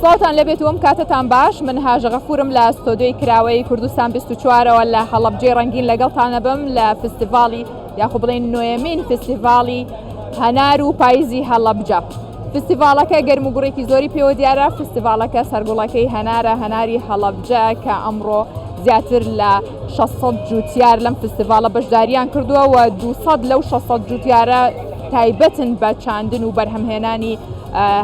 سڵاوتان لێبێت و ئەم کاتەتان باش من هاژە غەفورم لە ستۆدیۆی کراوەی کوردستان 24ەوە لە هەڵەبجەی ڕەنگین لەگەڵتانەبم لە فستیڤاڵی یاخۆ بڵێن نۆیەمین فستیڤاڵی هەنار و پاییزی هەڵەبجە. فستیڤاڵەکە گەرم و گوڕێکی زۆری پێوە دیارە فستیڤاڵەکە سەرگوڵەکەی هەنارە هەناری هەڵەبجە کە ئەمڕۆ زیاتر لە 600 جوتیار لەم فستیڤاڵە بەشداریان کردووە و 200 لەو 600 جوتیارە تایبەتن بە چاندن و بەرهەمهێنانی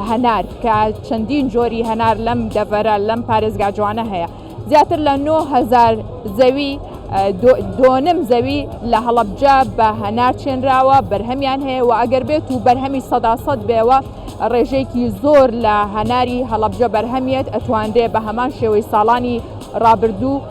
هەنار کە چەندین جۆری هەنار لەم دەڤەرە لەم پارێزگا جوانە هەیە. زیاتر لە 9000 زەوی دۆنم زەوی لە هەڵەبجە بە هەنار چێنراوە بەرهەمیان هەیە و ئەگەر بێت و بەرهەمی سەدا سەد بێوە ڕێژەیەکی زۆر لە هەناری هەڵەبجە بەرهەمیەت ئەتوانرێ بە هەمان شێوەی ساڵانی ڕابردوو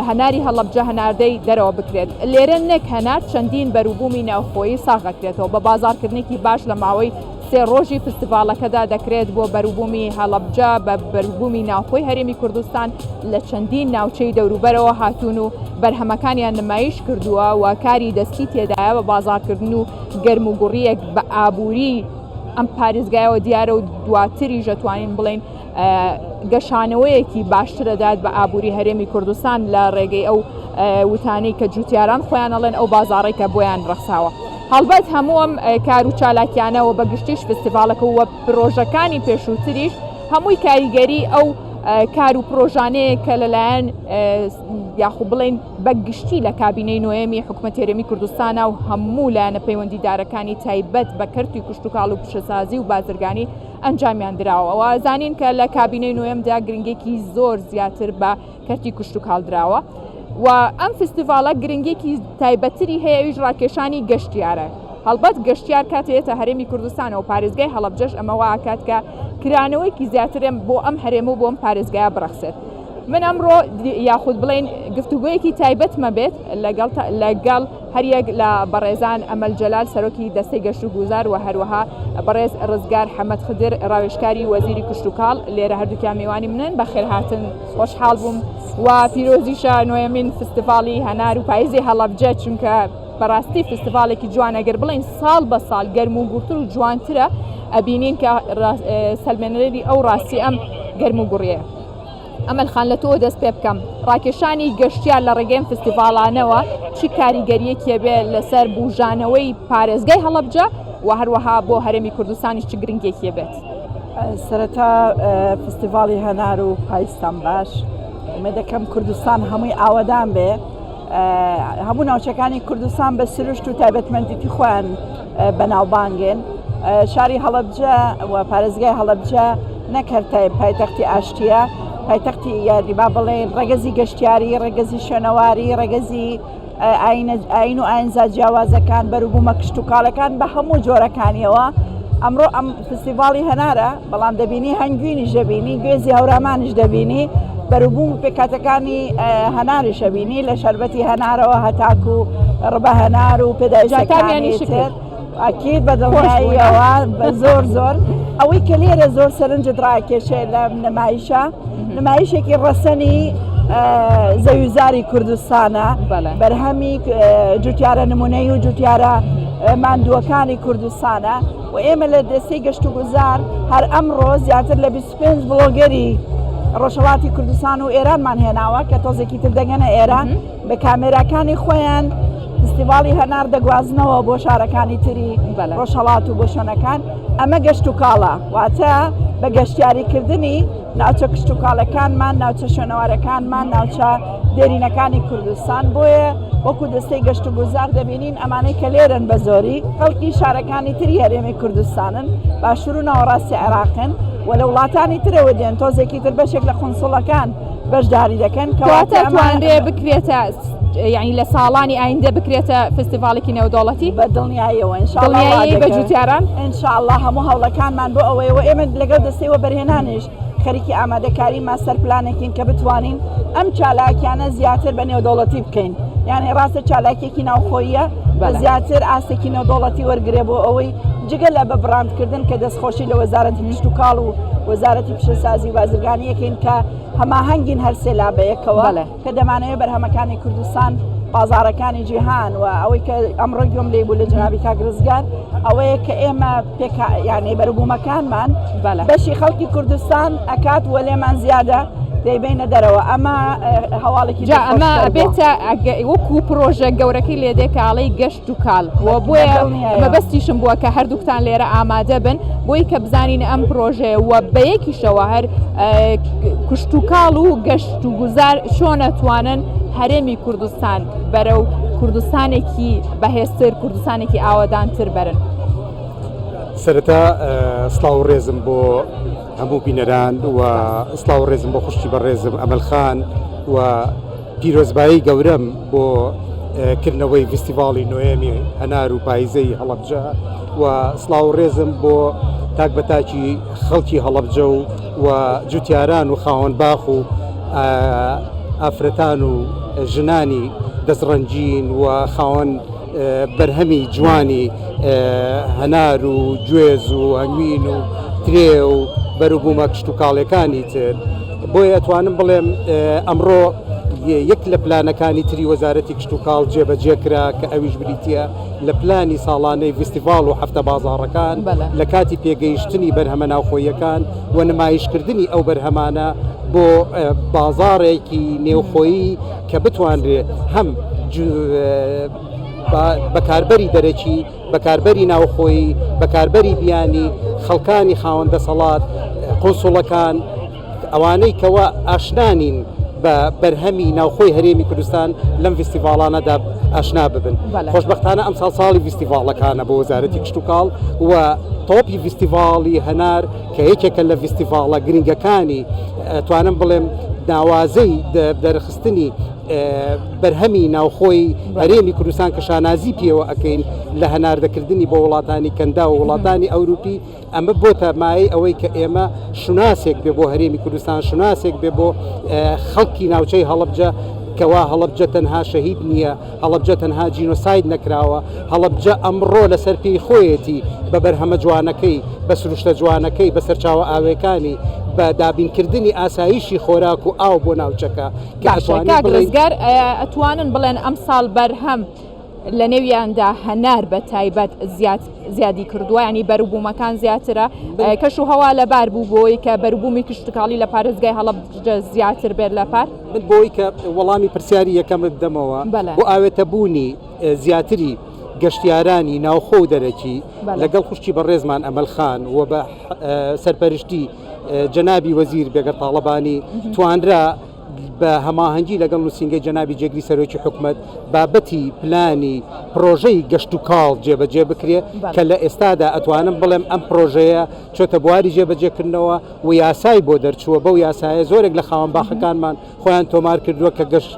هەناری هەڵەبجە هەناردەی دەرەوە بکرێت لێرە نەک هەنار چەندین بەروبوومی ناوخۆیی ساغەکرێتەوە بە بازاڕکردنێکی باش لە ماوەی سێ ڕۆژی فستیڤاڵەکەدا دەکرێت بۆ بەروبوومی هەڵەبجە بە بەروبوومی ناوخۆی هەرێمی کوردستان لە چەندین ناوچەی دەوروبەرەوە هاتوون و بەرهەمەکانیان نمایش کردووە و کاری دەستی تێدایە بە بازاڕکردن و گەرموگوڕییەک بە ئابووری ئەم پارێزگایەوە دیارە و دواتریش دەتوانین بڵێین گەشانەوەیەکی باشترەدات بە ئابووری هەرێمی کوردستان لە ڕێگەی ئەو وتانەی کە جوتیاران خۆیان ئەڵێن ئەو بازاڕی کە بۆیان ڕەخساوە. هەڵبەت هەموو ئەم کار و چالاکیانەوە بە گشتیش فستیڤاڵەکە و پرۆژەکانی پێشووتریش هەمووی کاریگەری ئەو کار و پرۆژانەیە کە لەلایەن یاخو بڵین بە گشتی لە کابینەی نۆیەمی حکومەت هەرێمی کوردستانە و هەموو لایەنە پەیوەندیدارەکانی تایبەت بە کەرتی کشتتوکاڵ و پیشەسازی و بازرگانی ئەنجامیان دراوە و زانین کە لە کابینەی نۆیەمدا گرنگێکی زۆر زیاتر بە کەرتی کشتوکاڵ دراوە و ئەم فستیڤاڵە گرنگێکی تایبەتری هەیە ئەویش ڕاکێشانی گەشتیارە هەڵبەت گەشتیار کاتێتە هەرێمی کوردستانەوە پارێزگای هەڵەبجەش ئەمە واکات کە کرانەوەیکی زیاترم بۆ ئەم هەرێم و بۆم پارێزگای بڕەخسێت. من ئەمڕۆ یاخود بڵێن گفتوگۆیەکی تایبەتمە بێت لەگەڵ لەگەڵ هەریەک لە بەڕێزان ئەمەل جەلال سەرۆکی دەستەی گەشت و گوزار و هەروەها بەڕێز ڕزگار حەمەد خدر ڕاوێژکاری وەزیری کشتوکاڵ لێرە هەردووکیان میوانی منن بەخێرهاتن خۆشحاڵ بووم و پیرۆزیشە نۆیەمین فستیڤاڵی هەنار و پاییزی هەڵەبجە چونکە بەڕاستی فستیڤاڵێکی جوان ئەگەر بڵێین ساڵ بە ساڵ گەرم و گوڕتر و جوانترە ئەبینین کە سەلمێنەری ئەو ڕاستی ئەم گەرم و گوڕیە. ئەمەل خان لە تۆوە دەست پێ بکەم ڕاکێشانی گەشتیار لە ڕێگەی ئەم فستیڤاڵانەوە چ کاریگەریەکی هەبێ لەسەر بوژانەوەی پارێزگای هەڵەبجە و هەروەها بۆ هەرێمی کوردستانیش چ گرنگێکی هەبێت؟ سەرەتا فستیڤاڵی هەنار و پایستان باش ئومێدەکەم کوردستان هەمووی ئاوەدان بێ هەموو ناوچەکانی کوردستان بە سروشت و تایبەتمەندیتی خۆیان بەناوبانگن شاری هەڵەبجە و پارێزگای هەڵەبجە نەک هەر پایتەختی ئاشتیە پایتەختی یادی با بڵێن ڕەگەزی گەشتیاری ڕەگەزی شوێنەواری ڕەگەزی ئاین و ئاینزا جیاوازەکان بەروبوومە کشتتوکاڵەکان بە هەموو جۆرەکانیەوە ئەمڕۆ ئەم فستیڤاڵی هەنارە بەڵام دەبینی هەنگوینیش دەبینی گوێزی هەورامانیش دەبینی بەروبووم و پێکاتەکانی هەناریش دەبینی لە شەربەتی هەنارەوە هەتاکو ڕبە هەنار و پێداویستەکانی تر ئەکید بە دڵنیاییەوە بە زۆر زۆر ئەوەی کە لێرە زۆر سەرنجت ڕاکێشێ لە نمایشە نمایشێکی ڕەسەنی زەویزاری کوردستانە بەرهەمی جوتیارە نمونەی و جوتیارە ماندووەکانی کوردستانە و ئێمە لە دەستەی گەشتوگوزار هەر ئەمڕۆ زیاتر لە 25 بڵۆگەری ڕۆژهەڵاتی کوردستان و ئێرانمان هێناوە کە تۆزێکی تر دەگەنە ئێران بە کامێراکانی خۆیان فستیڤاڵی هەنار دەگوازنەوە بۆ شارەکانی تری ڕۆژهەڵات و بۆ شوێنەکان ئەمە گەشت و کاڵە واتە بە گەشتیاریکردنی ناوچە کشتوکاڵەکانمان ناوچە شوێنەوارەکانمان ناوچە دێرینەکانی کوردستان بۆیە وەکو دەستەی گەشت و گوزار دەبینین ئەمانەی کە لێرن بە زۆری خەڵکی شارەکانی تری هەرێمی کوردستانن باشوور و ناوەڕاستی عێراقن و لە وڵاتانی ترەوە دێن تۆزێکی تر بەشێک لە قونسوڵەکان بەشداری دەکەن کەواتە توانرێ بکرێتە یعنی لە ساڵانی ئایندە بکرێتە فستیڤالێکی نێودەوڵەتی بە دڵنیاییەوە ئینشاءاللە بە جوتیاران ئینشاءاللە هەموو هەوڵەکانمان بۆ ئەوەیەوە ئێمە لەگەڵ دەستەی وەبەرهێنانیش خەریکی ئامادەکاری ماستەر پلانێکین کە بتوانین ئەم چالاکیانە زیاتر بە نێودەوڵەتی بکەین یعنی ڕاستە چالاکیەکی ناوخۆیە بە زیاتر ئاستێکی نێودەوڵەتی وەرگێ بۆ ئەوەی جگە لە بە بڕاندکردن کە دەستخۆشی لە وەزارەتی کشتوکاڵ و وەزارەتی پیشەسازی و بازرگانیەکەین کە هەماهەنگین هەرسێ لا بەیەکەوە کە دەمانەوێت بەرهەمەکانی کوردستان. بازارەکانی جیهان و ئەوەی کە ئەمڕۆ گوێم لێی بوو لە جەنابی کاک ڕزگار ئەوەیە کە ئێمە پێکا یانەی بەروبوومەکانمان بەشی خەڵکی کوردستان ئەکات و لێمان زیادە دەیبینە دەرەوە ئەمە هەواڵێکی جا ئەمە بێتە وەکو پرۆژە گەورەکەی لێدێ کاڵی گەشت و کاڵ و بۆیە مەبەستیشم بووە کە هەردووکتان لێرە ئامادە بن بۆی کە بزانین ئەم پرۆژەیە و بەیەکیشەوە هەر کوشت و کاڵ و گەشت و گوزار چۆن ئەتوانن هەرێمی کوردستان بەرەو کوردستانێکی بەهێزتر کوردستانێکی ئاوەدانتر بەرن. سەرەتا سڵاو و ڕێزم بۆ هەموو بینەران و سڵاو و ڕێزم بۆ خوشکی بەڕێزم ئەمەل خان و پیرۆزبایی گەورەم بۆ کردنەوەی ڤیستیڤاڵی نۆیەمی هەنار و پایزەی هەڵەبجە و سڵاو و ڕێزم بۆ تاک بە تاکی خەڵکی هەڵەبجە و و جوتیاران و خاوەن باخ و ئافرەتان و ژنانی دەستڕەنگین و خاوەن بەرهەمی جوانی هەنار و گوێز و هەنگوین و ترێ و بەروبوومە کشتوکاڵیەکانی تر بۆیە ئەتوانم بڵێم ئەمڕۆ یەک لە پلانەکانی تری وەزارەتی کشتوکاڵ جێبەجێ کرا کە ئەویش بریتە لە پلانی ساڵانەی ڤیستیڤاڵ و هەفتە بازاڕەکان لە کاتی پێگەیشتنی بەرهەمە ناوخۆیەکان و نمایشکردنی ئەو بەرهەمانە بۆ بازاڕێکی نێوخۆیی کە بتوانرێ هەم بەکاربەری دەرەکی، بەکاربەری ناوخۆیی، بەکاربەری بیانی، خەڵکانی خاوەن دەسەڵات، قونسوڵەکان، ئەوانەی کەوا ئاشنا نین بە بەرهەمی ناوخۆی هەرێمی کوردستان لەم ڤیستیڤاڵانەدا ئاشنا ببن. خۆشبەختانە ئەمساڵ ساڵی ڤیستیڤاڵەکانە بۆ وەزارەتی کشتوکاڵ و تۆپی ڤیستیڤاڵی هەنار کە یەکێکە لە ڤیستیڤاڵە گرنگەکانی توانم بڵێم ناوازەی دەرخستنی بەرهەمی ناوخۆی هەرێمی کوردستان کە شانازی پێوە ئەەکەین لە هەناردەکردنی بۆ وڵاتانی کەندا و وڵاتانی ئەوروپی ئەمە بۆتە مایەی ئەوەی کە ئێمە شوناسێک بێ بۆ هەرێمی کوردستان شوناسێک بێ بۆ خەڵکی ناوچەی هەڵەبجە کەوا هەڵەبجە تەنها شەهید نییە هەڵەبجە تەنها جینۆساید نەکراوە هەڵەبجە ئەمڕۆ لەسەر پێی خۆیەتی بە بەرهەمە جوانەکەی بە سروشتە جوانەکەی بە سەرچاوە ئاوێکانی بە دابینکردنی ئاسایشی خۆراک و ئاو بۆ ناوچەکە کە باشە کاک ڕزگار ئەتوانن بڵێن ئەمساڵ بەرهەم لە نێویاندا هەنار بە تایبەت زیاد زیادی کردووە ینی بەروبوومەکان زیاترە کەش و هەوا لەبار بوو بۆی کە بەروبوومی کشتتوکاڵی لە پارێزگای هەڵەبجە زیاتر بێت لە پار من بۆی کە وەڵامی پرسیاری یەکەمت بدەمەوە بۆ ئاوێتە بوونی زیاتری گەشتیارانی ناوخۆ و دەرەکی لەگەڵ خوشکی بەڕێزمان ئەمەل خان و بە سەرپەرشتی جەنابی وەزیر بێگەر تاڵەبانی توانرا بە هەماهەنگی لەگەڵ نووسینگەی جەنابی جێگری سەرۆکی حکومەت بابەتی پلانی پرۆژەی گەشت و کاڵ جێبەجێ بکرێ کە لە ئێستادا ئەتوانم بڵێم ئەم پرۆژەیە چۆتە بواری جێبەجێکردنەوە و یاسای بۆ دەرچووە بەو یاسایە زۆرێک لە خاوەن باخەکانمان خۆیان تۆمار کردووە کە گەشت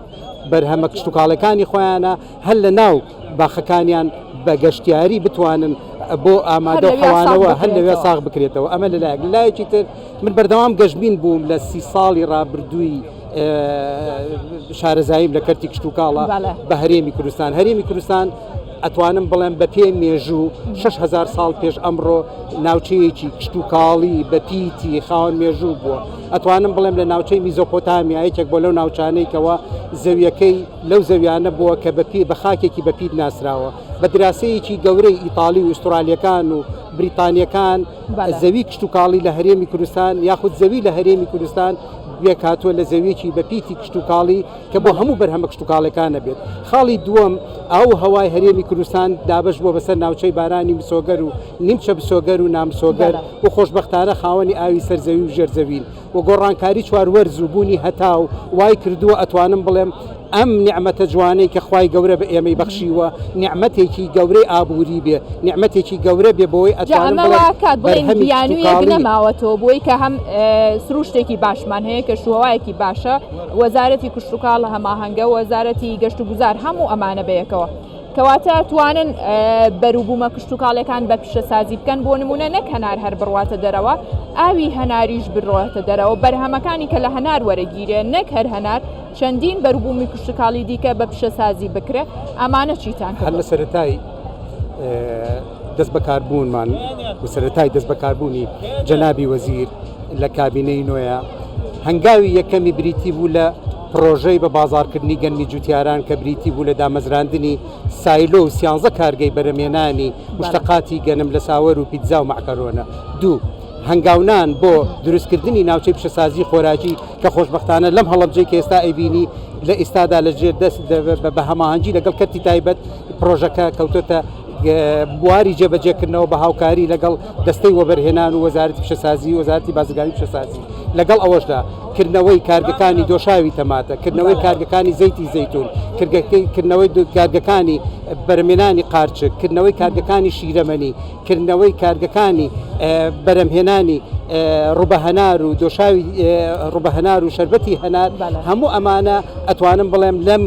بەرهەمە کشتتوکاڵەکانی خۆیانە هەر لە ناو باخەکانیان بە گەشتیاری بتوانن بۆ ئامادە حەوانەوە هەر لەوێ ساغ بکرێتەوە ئەمە لەلایەک لایەکی تر من بەردەوام گەشبین بووم لە سی ساڵی ڕابردووی شارەزاییم لە کەرتی کشتوکاڵە بە هەرێمی کوردستان هەرێمی کوردستان ئەتوانم بڵێم بە پێی مێژوو 6هزار ساڵ پێش ئەمڕۆ ناوچەیەکی کشتوکاڵی بە پیتی خاوەن مێژوو بووە ئەتوانم بڵێم لە ناوچەی میزۆپۆتامیا یەکێک بۆ لەو ناوچانەی کەەوە زەویەکەی لەو زەویانە بووە کە بەپی بە خاکێکی بەپیت ناسراوە بە دراسەیەکی گەورەی ئیتالی و ئوسترالیەکان و بریتانیەکان زەوی کشتوکاڵی لە هەرێمی کوردستان یاخود زەوی لە هەرێمی کوردستان پێکهاتووە لە زەویەکی بە پیتی کشتوکاڵی کە بۆ هەموو بەرهەمە کشتوکاڵەکان نەبێت. خاڵی دووەم ئاو و هەوای هەرێمی کوردستان دابەش بووە بەسەر ناوچەی بارانی مسۆگەر و نیمچە مسۆگەر و نامسۆگەر و خۆشبەختانە خاوەنی ئاوی سەر زەوی و ژێر زەوین و گۆڕانکاری چوار وەرز و بوونی هەتاو وای کردووە ئەتوانم بڵێم ئەم نیعمەتە جوانەی کە خوای گەورە بە ئێمەی بەخشیوە نیعمەتێکی گەورەی ئابووری بێ نیعمەتێکی گەورە بێ بۆی جا ئەمە وا کات بڵێین بیانوویەک نەماوەتەوە بۆی کە هەم سروشتێکی باشمان هەیە کە شوهوایەکی باشە وەزارەتی کشتوکاڵ هەماهەنگە وەزارەتی گەشت و گوزار هەموو ئەمانە بەیەکەوە کەواتە توانن بەروبوومە کشتوکاڵەکان بە پیشەسازی بکەن بۆ نمونە نەک هەنار هەر بڕواتە دەرەوە ئاوی هەناریش بڕواتە دەرەوە بەرهەمەکانی کە لە هەنار وەرەگیرێ نەک هەر هەنار چەندین بەروبوومی کشتوکاڵی دیکە بە پیشەسازی بکرێ ئەمانە چیتان هەر لە سەرەتای دەست بەکاربوونمان و سەرەتای دەست بەکاربوونی جەنابی وەزیر لە کابینەی نوێیە هەنگاوی یەکەمی بریتی بوو لە. پڕۆژەی بە بازاڕکردنی گەنمی جوتیاران کە بریتی بوو لە دامەزراندنی سایلۆ و سیانزە کارگەی بەرەمێنانی مشتەقاتی گەنم لە ساوەر و پیتزا و مەعکەرۆنە. دوو. هەنگاونان بۆ دروستکردنی ناوچەی پیشەسازی خۆراکی کە خۆشبەختانە لەم هەڵەبجەی کە ئێستا ئەیبینی لە ئیستادا لە ژێر دەست بە هەماهەنگی لەگەڵ کەرتی تایبەت پڕۆژەکە کەوتۆتە بواری جێبەجێکردنەوە بە هاوکاری لەگەڵ دەستەی وەبەرهێنان و وەزارەتی پیشەسازی و وەزارەتی بازرگانی پیشەسازی لەگەڵ ئەوەشدا کردنەوەی کارگەکانی دۆشاوی تەماتە کردنەوەی کارگەکانی زەیتی زەیتون کردنەوەی کارگەکانی بەرمێنانی قارچک کردنەوەی کارگەکانی شیرەمەنی کردنەوەی کارگەکانی بەرەمهێنانی ڕوبە هەنار و دۆشاوی ڕوبە هەنار و شەربەتی هەنار هەموو ئەمانە ئەتوانم بڵێم لەم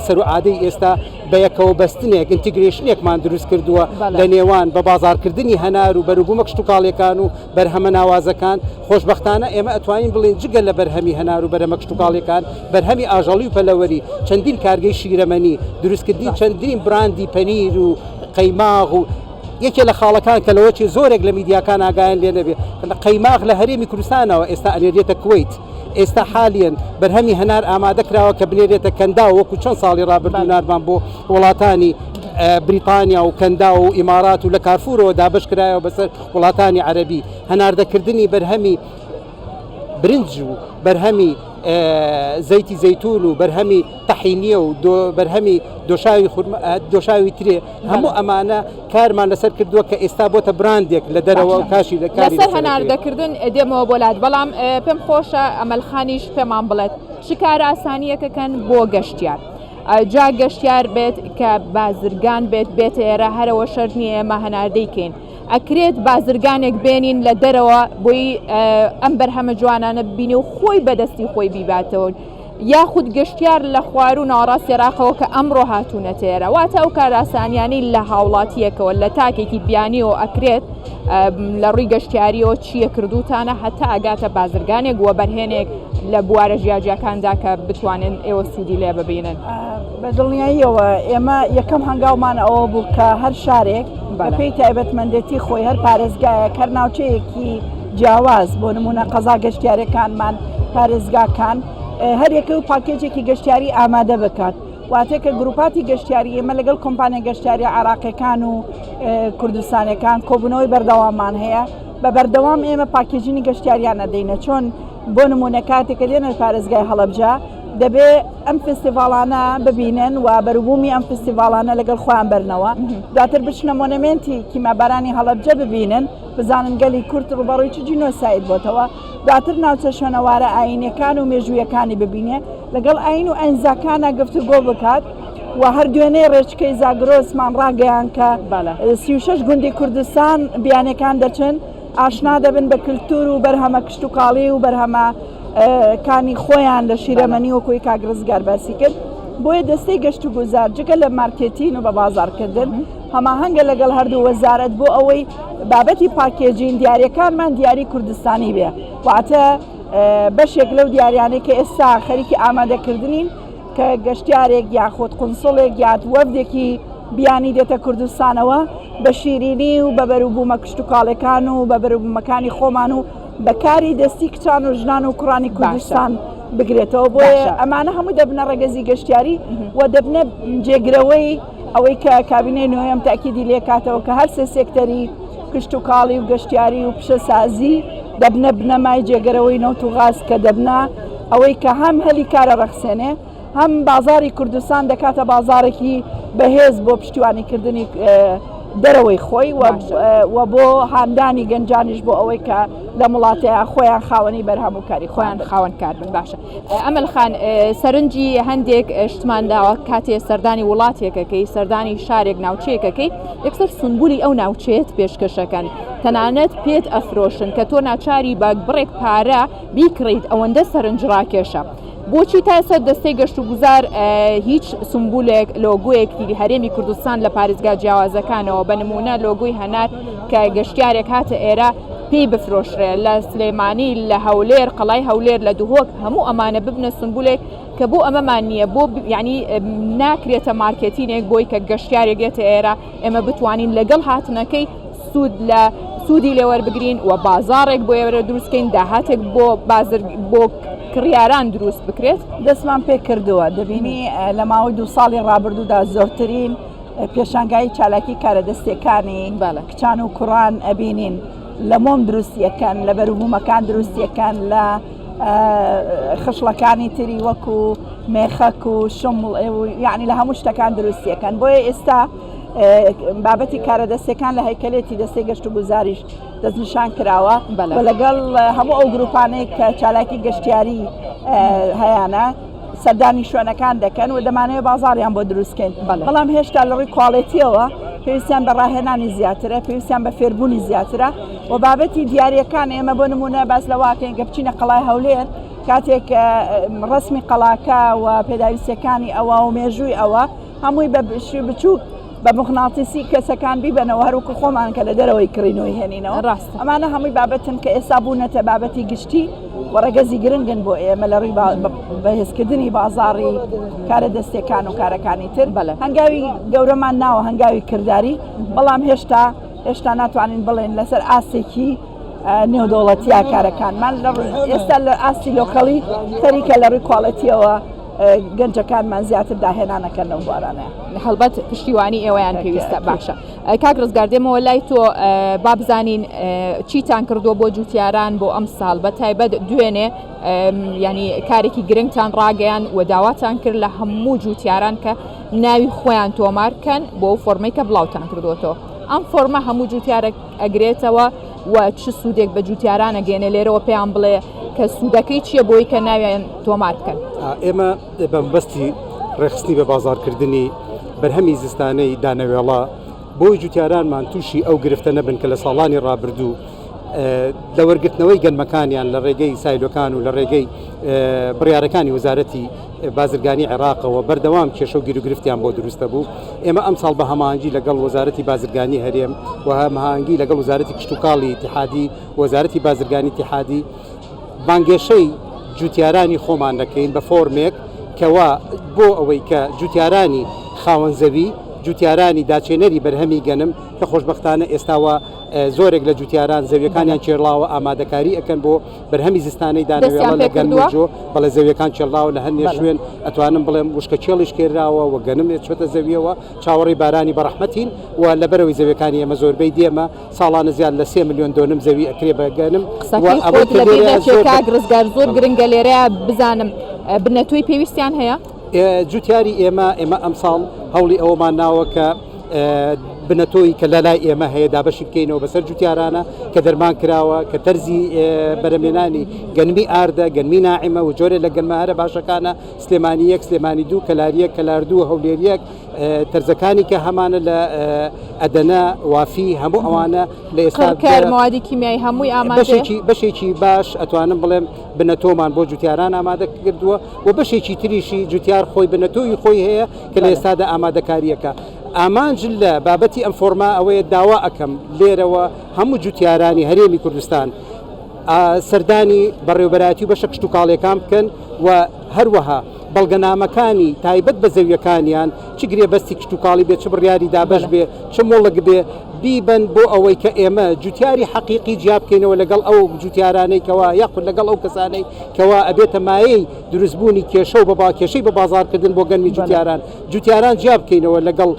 سەروعادەی ئێستا بەیەکەوە بەستنێک integration ێکمان دروست کردووە لە نێوان بە بازارکردنی هەنار و بەروبوومە کشتتوکاڵیەکان و بەرهەمە ناوازەکان خۆشببختانە ئێمە ئەتوانین بڵین جگە لە بەرهەمی هەنار و بەرەمە کشتتوکاڵیەکان بەرهەمی ئاژەڵی و پەلەوەری چەندین کارگەی شیرەمەنی دروستکردنی چەندین براندی پەنیر و قەیماغ و یەکێ لە خاڵەکان کە لەوەچێ زۆرێک لە میدیاکان ئاگایان لێ نەبێ قەیماغ لە هەرێمی کوردستانەوە ئێستا ئەنێرێتە کوەیت ئێستا حالیەن بەرهەمی هەنار ئامادە کراوە کە بنێرێتە کەنداو وەکو چەند ساڵی ڕابردوو ناردمان بۆ وڵاتانی بریتانیا و کەنداو و ئیمارات و لە کارفورەوە دابەش کرایەوە بەسەر وڵاتانی عەرەبی هەناردەکردنی بەرهەمی برنج و بەرهەمی زەیتی زەیتون و بەرهەمی تەحینیە و بەرهەمی دۆشاوی دۆشاوی ترێ هەموو ئەمانە کارمان لەسەر کردووە کە ئێستا بۆتە براندێک لە دەرەوە و کاشی لە کاری لەسەر هەناردەکردن دێمەوە بۆ لات بەڵام پێم خۆشە ئەمەلخانیش پێمان بڵێت چ کار ئاسانیەکەکەن بۆ گەشتیار. جا گەشتیار بێت کە بازرگان بێت بێتە ئێرە هەرەوە شەرت نییە ئێمە هەناردەی کەین ئەکرێت بازرگانێک بێنین لە دەرەوە بۆی ئەم بەرهەمە جوانانە ببینێ و خۆی بەدەستی خۆی بیباتەوە یاخود گەشتیار لە خواروو ناوەڕاستی عێراقەوە کە ئەمڕۆ هاتوونەتە ئێرە واتە ئەو کارئاسانیانەی لە هاوڵاتییەکەوە لە تاکێکی بیانیەوە ئەکرێت لە ڕووی گەشتیاریەوە چییە کردوتانە هەتا ئەگاتە بازرگانێک وەبەرهێنێک لە بوارە جیاجیاکاندا کە بتوانن ئێوە سوودی لێ ببینن. بە دڵنیاییەوە ئێمە یەکەم هەنگاومان ئەوە بوو کە هەر شارێک بەپێی تایبەتمەندێتی خۆی هەر پارێزگایەک هەر ناوچەیەکی جیاواز بۆ نمونە قەزا گەشتیارەکانمان پارێزگاکان هەریەکە و پاکێجێکی گەشتیاری ئامادە بکات واتە کە گروپاتی گەشتیاری ئێمە لەگەڵ کۆمپانیا گەشتیاری عراقیەکان و کوردستانەکان کۆبوونەوەی بەردەوامان هەیە بە بەردەوام ئێمە packaging ی گەشتیاریان ئەدەینە چۆن بۆ نمونە کاتێک کە دێنە پارێزگای هەڵەبجە دەبێ ئەم فستیڤاڵانە ببینن و بەروبوومی ئەم فستیڤاڵانە لەگەڵ خۆیان بەرنەوە دواتر بچنە مۆنەمێنتی کیمابارانی هەڵەبجە ببینن بزانن گەلی کورد ڕووبەڕووی چ جینۆساید بۆتەوە، دواتر ناوچە شوێنەوارە ئایینیەکان و مێژوویەکانی ببینێ، لەگەڵ ئایین و ئایینزاکانا گفتوگۆ بکات و هەر دوێنێ ڕێچکەی زاگرۆسمان ڕاگەیان کە 36 گوندی کوردستان بیانەکان دەچن ئاشنا دەبن بە کللتور و بەرهەمە کشتتوکاڵی و بەرهەمە کانی خۆیان لە شیرەمەنی وەکوی کاک ڕزگار باسی کرد بۆیە دەستەی گەشت و گوزار جگە لە مارکێتین و بە بازارکردن هەماهەنگە لەگەڵ هەردوو وەزارەت بۆ ئەوەی بابەتی packaging دیاریەکانمان دیاری کوردستانی بێ واتە بەشێک لەو دیاریانەی کە ئێستا خەریکی ئامادەکردنین کە گەشتیارێک یاخود قونسڵێک یاد وەفدێکی بیانی دێتە کوردستانەوە بە شیرینی و بە بەروبوومە کشتتوکاڵەکان و بە بەروبوومەکانی خۆمان و بەکاری دەستی کچان و ژنان و کوڕانی کوردستان بگرێتەوە بۆیە ئەمانە هەموو دەبنە ڕەگەزی گەشتیاری و دەبنە جێگرەوەی ئەوەی کە کابینەی نۆیەم تاکیدی لێکاتەوە کە هەر سێ سێکتەری کشتوکاڵی و گەشتیاری و پیشەسازی دەبنە بنەمای جێگەرەوەی نەوت و غاز کە دەبنە ئەوەی کە هەم هەلی کارە ڕەخسێنێ هەم بازاری کوردستان دەکاتە بازارێکی بەهێز بۆ پشتیوانیکردنی دەرەوەی خۆی و بۆ هاندانی گەنجانیش بۆ ئەوەی کە لە وڵاتەیە خۆیان خاوەنی بەرهەم و کاری خۆیان خاوەن کار بن باشە ئەمەل خان سەرنجی هەندێک شتمان داوە کاتێ سەردانی وڵاتێکەکەی سەردانی شارێک ناوچەیەکەکەی یەکسەر سنبولی ئەو ناوچەیەت پێشکەشەکەن تەنانەت پێت ئەفرۆشن کە تۆ ناچاری بە بڕێک پارە بیکڕیت ئەوەندە سەرنج ڕاکێشە. بۆچی تا ئێستا دەستەی گەشتوگوزار هیچ سمبولێک لۆگۆیەکی هەرێمی کوردستان لە پارێزگا جیاوازەکانەوە بە نمونە لۆگۆی هەنار کە گەشتیارێک هاتە ئێرە پێی بفرۆشرێ لە سلێمانی لە هەولێر قەڵای هەولێر لە دهۆک هەموو ئەمانە ببنە سمبولێک کە بۆ ئەمەمان نییە بۆ یعنی ناکرێتە مارکێتینێک بۆی کە گەشتیارێک دێتە ئێرە ئێمە بتوانین لەگەڵ هاتنەکەی سوود لە سوودی لێوەربگرین و بازاڕێک بۆ ئێوە دروستکەین داهاتێک بۆ بازر بۆ کڕیاران دروست بکرێت؟ دەستمان پێ کردووە دەبینی لە ماوەی دو ساڵی ڕابردوودا زۆرترین پێشانگای چالاکی کارە دەستیەکانی کچان و کوڕان ئەبینین لە مۆم دروستیەکەن لە بەروبوومەکان دروستیەکەن لە خشڵەکانی تری وەکو مێخەک و شمڵ یعنی لە هەموو شتەکان دروستیەکەن بۆیە ئێستا بابەتی کارە دەستەکان لە هەیکەلێتی دەستەی گەشت و گوزاریش دەستنیشان کراوە و لەگەڵ هەموو ئەو گروپانەی کە چالاکی گەشتیاری هەیانە سەردانی شوێنەکان دەکەن و دەمانەوێت بازاڕیان بۆ دروستکەین بەڵام هێشتا لە ڕووی کواڵێتیەوە پێویستیان بە ڕاهێنانی زیاترە پێویستیان بە فێربوونی زیاترە و بابەتی دیارەکان ئێمە بۆ نمونە باس لەواکەین کە بچینە قەڵای هەولێر کاتێک ڕسمی قەڵاکە و پێداویستەکانی ئەوە و مێژووی ئەوە هەمووی بە بچووک بە موغناتیسی کەسەکان بیبەنەوە هەروکو خۆمان کە لە دەرەوەی کڕینەوەی هێنینەوە ڕاستە ئەمانە هەمووی بابەتن کە ئێستا بوونەتە بابەتی گشتی و ڕەگەزی گرنگن بۆ ئێمە لە ڕووی بەهێزکردنی بازاڕی کارە دەستیەکان و کارەکانی تر بەڵێ. هەنگاوی گەورەمان ناوە هەنگاوی کرداری بەڵام هێشتا هێشتا ناتوانین بڵێن لەسەر ئاستێکی نێودەوڵەتیە کارەکانمان لە ئێستا لە ئاستی لۆکەڵی خەریکە لە ڕووی کواڵێتیەوە گەنجەکانمان زیاتر داهێنانەکەن لەو بوارانە. هەڵبەت پشتیوانی ئێوەیان پێویستە باشە کاک ڕزگار دێمەوە لای تۆ با بزانین چیتان کردووە بۆ جوتیاران بۆ ئەم ساڵ بە تایبەت دوێنێ ینی کارێکی گرنگتان ڕاگەیان و داواتان کرد لە هەموو جوتیاران کە ناوی خۆیان تۆمار کەن بۆ فۆرمەی کە بڵاوتان کردوەتەوە ئەم فۆرمە هەموو جوتیارێک ئەگرێتەوە و چ سوودێک بە جوتیاران ئەگەێنێ لێرەوە پێیان بڵێ کە سوودەکەی چییە بۆی کە ناویان تۆمار بکەن؟ ئێمە بە مەبەستی ڕێکخستنی بە بازاڕکردنی بەرهەمی زستانەی دانەوێڵە بۆی جوتیارانمان تووشی ئەو گرفتە نەبن کە لە ساڵانی ڕابردوو لە وەرگرتنەوەی گەنمەکانیان لە ڕێگەی سایلۆکان و لە ڕێگەی بڕیارەکانی وەزارەتی بازرگانی عێراقەوە بەردەوام کێشە و گیروگرفتیان بۆ دروستە بوو ئێمە ئەمساڵ بە هەماهەنگی لەگەڵ وەزارەتی بازرگانی هەرێم و هەماهەنگی لەگەڵ وەزارەتی کشتوکاڵی ئیتیحادی وەزارەتی بازرگانی ئیتیحادی بانگێشەی جوتیارانی خۆمان دەکەین بە فۆرمێک کەوا بۆ ئەوەی کە جوتیارانی خاوەن زەوی جوتیارانی داچێنەری بەرهەمی گەنم کە خۆشبەختانە ئێستاوە زۆرێک لە جوتیاران زەویەکانیان کێڵاوە ئامادەکاری ئەکەن بۆ بەرهەمی زستانەی دانەوێڵە لە گەنم و جۆ، بەڵێ زەویەکان کێڵراوە لە هەندێ شوێن ئەتوانم بڵێم وشکە کێڵیش کێراوە و گەنم چۆتە زەویەوە چاوەڕێی بارانی بەڕەحمەتین و لەبەرەوەی زەویەکانی ئێمە زۆربەی دێمە ساڵانە زیاد لە سێ ملیۆن دۆنم زەوی ئەکرێ بە گەنم و قسەکەی ئەوەی خۆت کە لەبیر لێرە نەچێ زۆر بە کاک ڕزگار زۆر گرنگە لێرەیا بزانم بنەتۆی پێویستیان هەیە؟ جوتیاری ئێمە ئێمە ئەمساڵ هەوڵی ئەوەمان ناوە کە بنەتۆی کە لەلای ئێمە هەیە دابەشی بکەینەوە بەسەر جوتیارانە کە دەرمان کراوە کە تەرزی بەرەمێنانی گەنمی ئاردە گەنمی ناعیمە و جۆرێ لە گەنمە هەرە باشەکانە سلێمانی یەک سلێمانی دوو کەلاریەک کەلار دوو هەولێریەک تەرزەکانی کە هەمانە لە ئەدەنە وافی هەموو ئەوانە لە ئێستا قڕکەر موادی کیمیایی هەمووی ئامادەیە بەشێکی بەشێکی باش ئەتوانم بڵێم بنەتۆمان بۆ جوتیاران ئامادە کردووە و بەشێکی تریشی جوتیار خۆی بنەتۆی خۆی هەیە کە لە ئێستادا ئامادەکارییەکە. ئامانج لە بابەتی ئەم فۆرمە ئەوەیە داوا ئەکەم لێرەوە هەموو جوتیارانی هەرێمی کوردستان سەردانی بەڕێوبەرایەتی و بەشە کشتوکاڵیەکان بکەن و هەروەها بەڵگەنامەکانی تایبەت بە زەویەکانیان چ گرێبەستی کشتوکاڵی بێ چ بڕیاری دابەش بێ چ مۆڵک بێ بیبەن بۆ ئەوەی کە ئێمە جوتیاری حەقیقی جیا بکەینەوە لەگەڵ ئەو جوتیارانەی کەوا یاخود لەگەڵ ئەو کەسانەی کەوا ئەبێتە مایەی دروستبوونی کێشە و بە کێشەی بە بازاڕکردن بۆ گەنمی جوتیاران جوتیاران جیا بکەینەوە لەگەڵ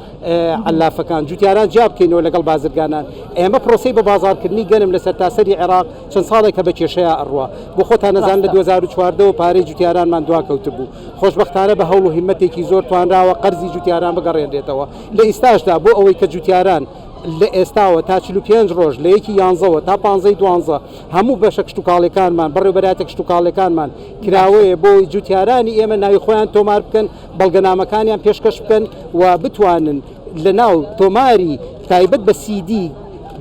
عەلافەکان جوتیاران جیا بکەینەوە لەگەڵ بازرگانان ئێمە پرۆسەی بە بازاڕکردنی گەنم لە سەرتاسەری عێراق چەند ساڵێکە بە کێشەیا ئەڕوا بۆ خۆتان نەزان لە 2014 ەوە پارەی جوتیارانمان دواکەوتبوو خۆشبەختانە بە هەوڵ و هیمەتێکی زۆر توانراوە قەرزی جوتیاران بگەڕێنرێتەوە لە ئیستاشدا بۆ ئەوەی کە جوتیاران لە ئێستاوە تا 45 ڕۆژ لە یەکی یانزەوە تا پانزەی دوانزە هەموو بەشە کشتوکاڵیەکانمان بەڕێوبەرایەتە کشتوکاڵیەکانمان کراوەیە بۆ جوتیارانی ئێمە ناوی خۆیان تۆمار بکەن بەڵگەنامەکانیان پێشکەش بکەن و بتوانن لە ناو تۆماری تایبەت بە سیدی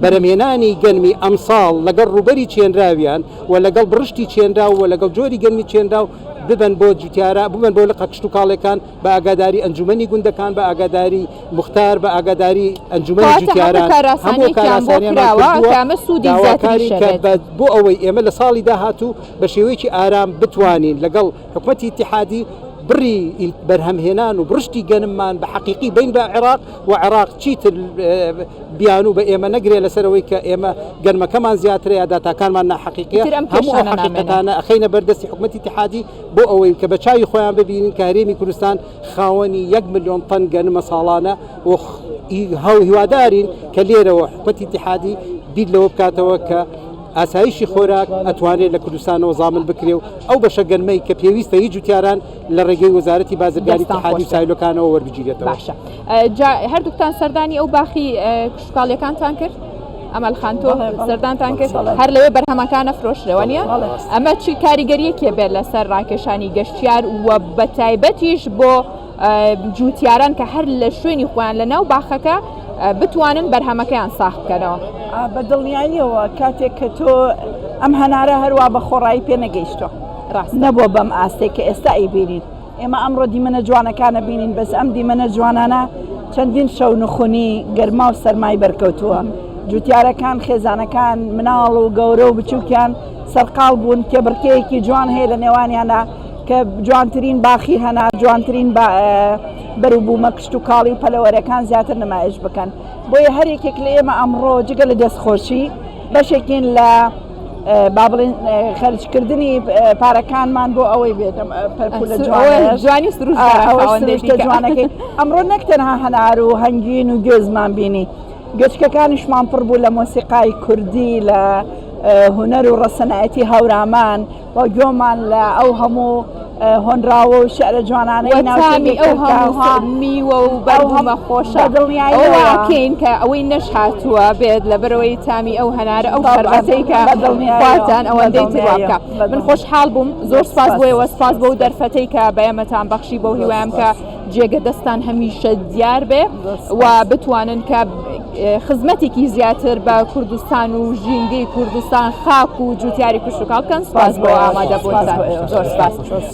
بەرەمهێنانی گەنمی ئەمساڵ لەگەڵ ڕووبەری چێنراویان و لەگەڵ بڕشتی چێنراو و لەگەڵ جۆری گەنمی چێنراو ببەن بۆ جوتیارە ببەن بۆ لقە کشتوکاڵیەکان بە ئاگاداری ئەنجومەنی گوندەکان بە ئاگاداری موختار بە ئاگاداری ئەنجومەنی کەواتە هەموو جوتیاران هەموو کارئاسانییەکیان بۆ کارئاسانیانمان کراوە کردووە کە ئەمە سوودی داواکاری زیاتریش کە هەبێت. بە بۆ ئەوەی ئێمە لە ساڵی داهاتوو بە شێوەیەکی ئارام بتوانین لەگەڵ حکومەتی ئیتیحادی بڕی بەرهەمهێنان و بڕشتی گەنممان بە حەقیقی بین بە عێراق و عێراق چیتر بیانوو بە ئێمە نەگرێ لەسەرەوەی کە ئێمە گەنمەکەمان زیاترە یا داتاکانمان ناحەقیقیە هەموو ئەو حەقیقەتانە ئەخەینە بەردەستی حکومەتی ئیتیحادی بۆ ئەوەی کە بە چاوی خۆیان ببینن کە هەرێمی کوردستان خاوەنی یەک ملیۆن تەن گەنمە ساڵانە و هیوادارین کە لێرەوە حکومەتی ئیتیحادی بیر لەوە بکاتەوە کە ئاسایشی خۆراک ئەتوانێت لە کوردستانەوە زامن بکرێ و ئەو بەشە گەنمەی کە پێویستە هی جوتیاران لە ڕێگەی وەزارەتی بازرگانی ئیتیحادی و سایلۆکانەوە وەربگیرێتەوە. باشە جا هەردووکتان سەردانی ئەو باخی کشتوکاڵیەکانتان کرد؟ ئەمەل خان تۆ سەردانتان کرد هەر لەوێ بەرهەمەکانە فرۆشرەوە نیە؟ ئەمە چی کاریگەریەکێ بێت لەسەر ڕاکێشانی گەشتیار و بە تایبەتیش بۆ جوتیاران کە هەر لە شوێنی خۆیان لە ناو باخەکە بتوانن بەرهەمەکەیان ساخ بکەنەوە. بە دڵنیاییەوە کاتێک کە تۆ ئەم هەنارە هەروا بە خۆڕایی پێ نەگەیشتووە ڕاست نەبووە بەم ئاستێک کە ئێستا ئەیبینین ئێمە ئەمڕۆ دیمەنە جوانەکانە بینین بەس ئەم دیمەنە جوانانە چەندین شەو نخونی گەرما و سەرمای بەرکەوتووە جوتیارەکان خێزانەکان مناڵ و گەورە و بچووکیان سەرقاڵ بوون کێبڕکێیەکی جوان هەیە لە نێوانیانە کە جوانترین باخی هەنار جوانترین بەروبوومە کشتوکاڵی و پەلەوەرەکان زیاتر نمایش بکەن بۆیە هەر یەکێک لە ئێمە ئەمڕۆ جگە لە دەستخۆشی بەشێکین لە با بڵێن خەرجکردنی پارەکانمان بۆ ئەوەی بێت پەرپولە جوانی سروشتە جوانەکەی ئەمڕۆ نەک تەنها هەنار و هەنگوین و گوێزمان بینی گەچکەکانیشمان پڕ بوو لە مۆسیقای کوردی لە هونەر و ڕەسەنایەتی هەورامان و گۆمان لە ئەو هەموو هۆنراوە و شعرە جوانانەی ناوچەی ئەو هەموو میوە و بەرهەمە خۆشە دڵنیایەکەین کە ئەوەی نەش هاتووە بێت لەبەرەوەی تامی ئەو هەنارە ئەو شەربەتەی کە خواردتان ئەوەندەی تر وا بکە من خۆشحاڵ بووم زۆر سپاس بۆ ئێوە سپاس بۆ دەرفەتەی کە بە ئێمەتان بەخشی بەو هیوایەم کە جێگە دەستان هەمیشە دیار بێ و بتوانن کە خزمەتێکی زیاتر بە کوردستان و ژینگەی کوردستان خاک و جوتیاری کشتوکاڵ بکەن سپاس بۆ ئامادەبوونتان زۆر سپاس.